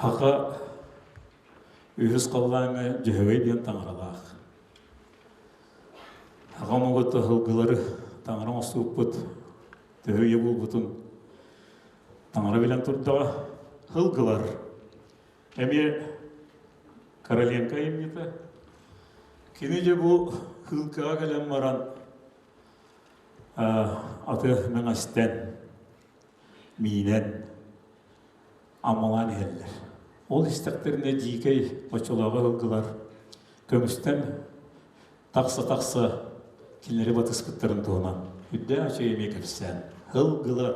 Саха үһүс халлааҥҥа Дьөһөгөй диэн таҥаралаах. Саха омугу сылгылары таҥара оҥостубуппут төһө үйэ буолбутун таҥара билэн турдаҕа. Сылгылар эмиэ Короленко айымньыта. Кини дьэ бу Хыылкаҕа кэлэн баран аты мэҥэстэн, миинэн аммалаан иһэллэр. Ол истэхтэринэ дьиикэй оччолооҕу сылгылар көмүстэн тахса-тахса кинилэри батыспыттарын туһунан үрдээх үчүгэй эмиэ кэпсээн сылгылар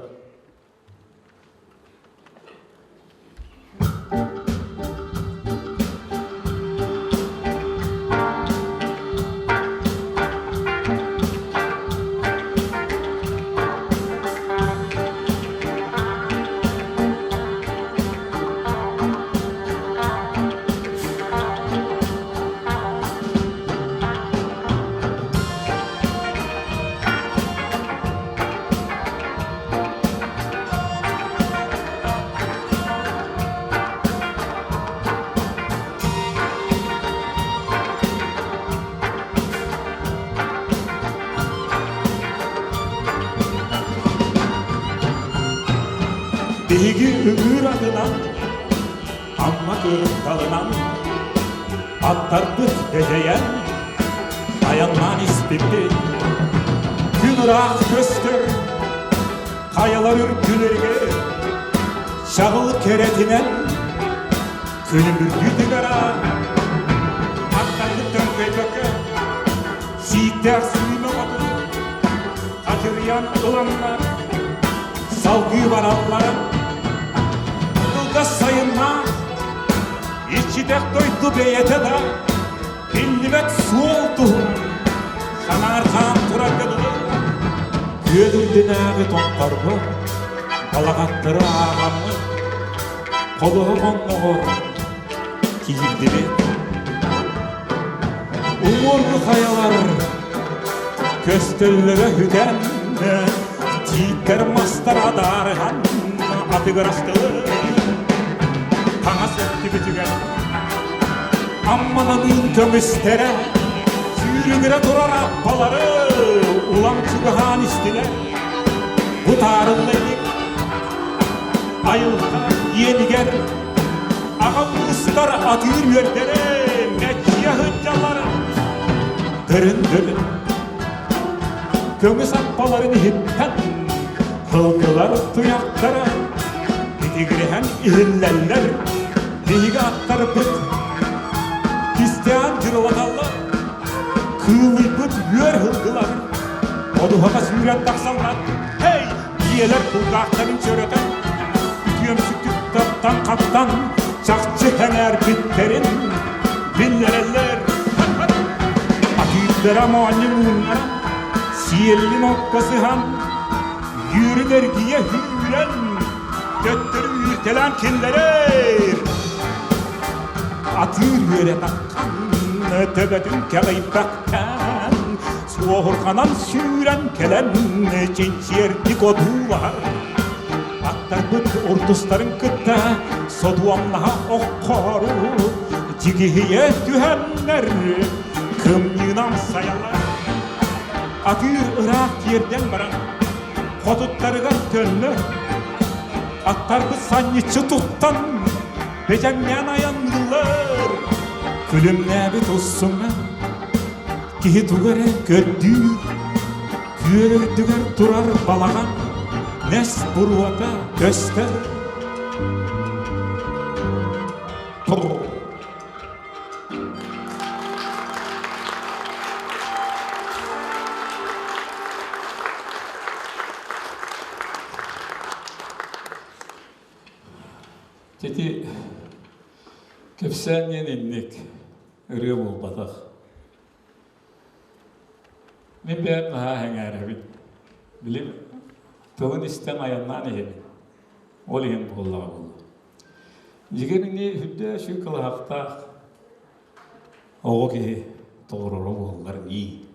Биһиги ыҥыыр атынан, Амма кырыкталынан, аттарбыт бэдьэйэн, айаннаан испиппит. Күн ыраах көстөр, хайалар үрдүлэригэр, чаҕыл кэрэтинэн күлүмүрдүү тыгара. Аттарбыт төҥкөйбөккө, сииктээх сүүнэ хоту хатырыйан ыланнар, салгыы бараллара. Кылгас сайыннаах, иччитэх дойду бэйэтэ да биллибэт суол туһунан санаарҕаан турарга дылы күөл үрдүнээҕи томторго балаҕаттары ааҕаммыт холоһу хонноҕор киирдибит. Уҥуоргу хайалар көстөллөрө үтэн, тииттэр мастар адаарыһан атыгырастылар. Таҥас өттүбүтүгэр Аммаланыын көмүстэрэ сүүрүгүрэ турар аппалары улам чугаһаан истилэр. Бу таарылла илик айылҕа иэнигэр Аҕа уустар атыыр үөрдэрэ мэччийэ сылдьаллара дөрүн-дөрүн көмүс аппаларын иһиттэн сылгылар туйахтара итигирэһэн иһиллэллэр биһиги аттарбыт кистээн дьырылаталлар кыыллыйбыт үөр сылгылар ходуһаҕа сүүрэн тахсаллар эй Ийэлэр кулгаахтарын чөрөтөн, үтүөмсүктүк таптан-хаптан, чахчы сэҥээрбиттэрин биллэрэллэр. Атыырдара моонньун ууннаран, сиэллин окко сыһан, үүрүн эргийэ үүрэн, төттөрү үүртэлээн киллэрэр. Атыыр үөрэ таххан, төбөтүн кэҕийбэхтээн, Суоһурҕанан сүүрэн кэлэн чинчиэрдик одуулаһар. Аттарбыт урдустарын кытта содуомнаһа оххору дьигиһийэ түһэннэр кымньыынан сайалар. Атыыр ыраах тиэрдэн баран хотуттарыгар төннөр. Аттарбыт санньыччы туттан бэдьэҥнээн айанныыллар. Күлүмнээбит уссуҥа Киһи тугу эрэ көрдүүр, күөл үрдүгэр турар балаҕан нэс буруота көстөр. Ити кэпсээн диэн инник ырыа буолбатах. Мин бэйэм наһаа сэҥээрэбин. Били тылын истэн айаннаан иһэбин. Ол иһин буоллаҕа буолуо. Дьигэр ини үрдээ сүр кылаһахтаах оҕо киһи толороро буоллар нии.